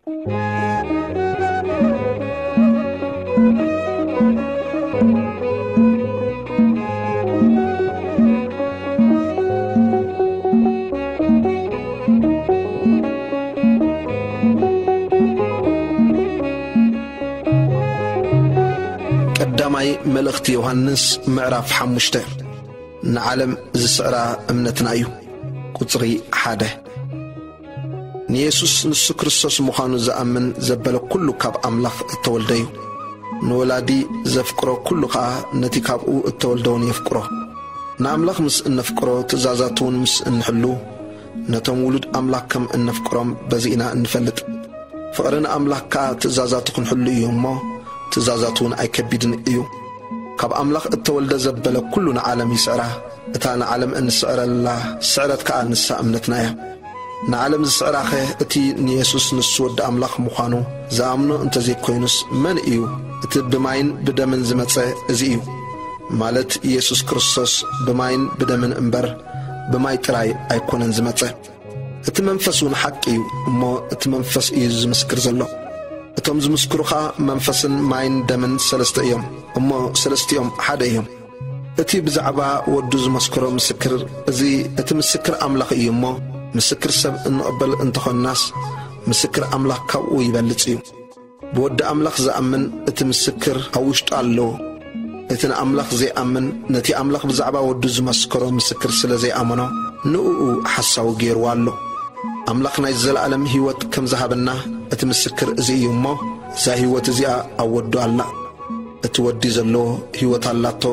ቀዳማይ መልእኽቲ ዮሃንስ ምዕራፍ ሓሙሽተ። ንዓለም ዝስዕራ እምነትና እዩ። ቁጽሪ ሓደ። ንየሱስ ንሱ ክርስቶስ ምዃኑ ዝኣምን ዘበለ ኩሉ ካብ ኣምላኽ እተወልደ እዩ። ንወላዲ ዘፍቅሮ ኩሉ ኸኣ ነቲ ካብኡ እተወልደ እውን የፍቅሮ። ንኣምላኽ ምስ እነፍቅሮ ትእዛዛቱ እውን ምስ እንሕሉ ነቶም ውሉድ ኣምላኽ ከም እነፍቅሮም በዚ ኢና እንፈልጥ። ፍቕሪ ንኣምላኽ ከኣ ትእዛዛቱ ክንሕሉ እዩ እሞ ትእዛዛቱ እውን ኣይከቢድን እዩ። ካብ ኣምላኽ እተወልደ ዘበለ ኩሉ ንዓለም ይስዕራ። እታ ንዓለም እንስዕረላ ስዕረት ከኣ ንሳ እምነትና እያ። ንዓለም ዝስዕራኸ እቲ ንየሱስ ንሱ ወዲ ኣምላኽ ምዃኑ ዝኣምኖ እንተዘይኮይኑስ መን እዩ? እቲ ብማይን ብደምን ዝመጸ እዚ እዩ፣ ማለት የሱስ ክርስቶስ ብማይን ብደምን እምበር ብማይ ጥራይ ኣይኮነን ዝመጸ። እቲ መንፈስ እውን ሓቂ እዩ እሞ እቲ መንፈስ እዩ ዝምስክር ዘሎ። እቶም ዝምስክሩ ኸኣ መንፈስን ማይን ደምን ሰለስተ እዮም እሞ ሰለስቲኦም ሓደ እዮም። እቲ ብዛዕባ ወዱ ዝመስክሮ ምስክር እዚ እቲ ምስክር ኣምላኽ እዩ እሞ ምስክር ሰብ እንቕበል እንተኾንናስ ምስክር ኣምላኽ ካብኡ ይበልጽ እዩ። ብወዲ ኣምላኽ ዝኣምን እቲ ምስክር ኣብ ውሽጡ ኣሎ። እቲ ንኣምላኽ ዘይኣምን ነቲ ኣምላኽ ብዛዕባ ወዱ ዝመስከሮ ምስክር ስለ ዘይኣመኖ ንእኡ ሓሳዊ ገይርዎ ኣሎ። ኣምላኽ ናይ ዘለኣለም ህይወት ከም ዝሃበና እቲ ምስክር እዚ እዩ እሞ እዛ ህይወት እዚኣ ኣብ ወዱ ኣላ። እቲ ወዲ ዘለዎ ህይወት ኣላቶ፣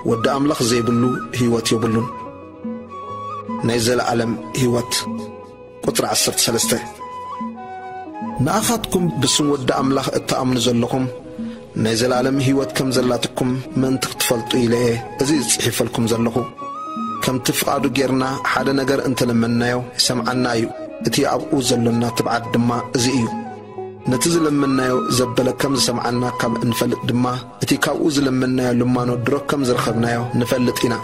ወዲ ኣምላኽ ዘይብሉ ህይወት የብሉን። ናይ ዘለኣለም ህይወት። ቁጽሪ ዓሰርተ ሰለስተ። ንኣኻትኩም ብስም ወዲ ኣምላኽ እትኣምኑ ዘለኹም ናይ ዘለኣለም ህይወት ከም ዘላትኩም ምእንቲ ክትፈልጡ ኢለ እየ እዚ ዝጽሒፈልኩም ዘለኹ። ከምቲ ፍቓዱ ጌርና ሓደ ነገር እንተለመንናዮ ይሰምዓና እዩ። እቲ ኣብኡ ዘሎና ትብዓት ድማ እዚ እዩ። ነቲ ዝለመንናዮ ዘበለ ከም ዝሰምዓና ካብ እንፈልጥ ድማ እቲ ካብኡ ዝለመንናዮ ልማኖ ድሮ ከም ዝረኸብናዮ ንፈልጥ ኢና።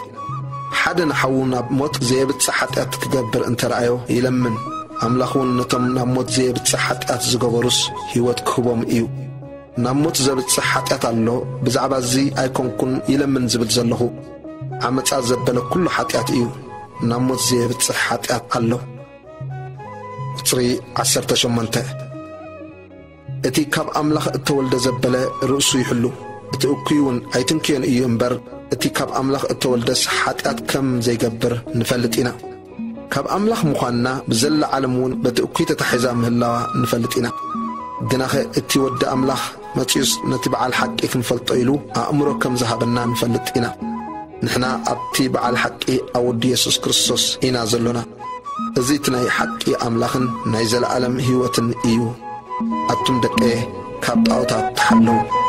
ሓደ ንሓዉ ናብ ሞት ዘየብጽሕ ሓጢኣት ክገብር እንተ ረኣዮ ይለምን፣ ኣምላኽ እውን ነቶም ናብ ሞት ዘየብጽሕ ሓጢኣት ዝገበሩስ ህይወት ክህቦም እዩ። ናብ ሞት ዘብጽሕ ሓጢኣት ኣሎ፣ ብዛዕባ እዚ ኣይኮንኩን ይለምን ዝብል ዘለኹ። ዓመጻ ዘበለ ኩሉ ሓጢኣት እዩ፣ ናብ ሞት ዘየብጽሕ ሓጢኣት ኣሎ። ቁጽሪ ዓሰርተ ሸሞንተ። እቲ ካብ ኣምላኽ እተወልደ ዘበለ ርእሱ ይሕሉ፣ እቲ እኩይ እውን ኣይትንክዮን እዩ እምበር፣ እቲ ካብ ኣምላኽ እተወልደስ ሓጢኣት ከም ዘይገብር ንፈልጥ ኢና። ካብ ኣምላኽ ምዃንና ብዘላ ዓለም እውን በቲ እኩይ ተታሒዛ ምህላዋ ንፈልጥ ኢና። ግናኸ እቲ ወዲ ኣምላኽ መጺኡስ ነቲ በዓል ሓቂ ክንፈልጦ ኢሉ ኣእምሮ ከም ዝሃበና ንፈልጥ ኢና። ንሕና ኣብቲ በዓል ሓቂ ኣብ ወዲ የሱስ ክርስቶስ ኢና ዘሎና። እዚ እቲ ናይ ሓቂ ኣምላኽን ናይ ዘለኣለም ህይወትን እዩ። ኣቱም ደቀየ፣ ካብ ጣዖታት ተሓለዉ።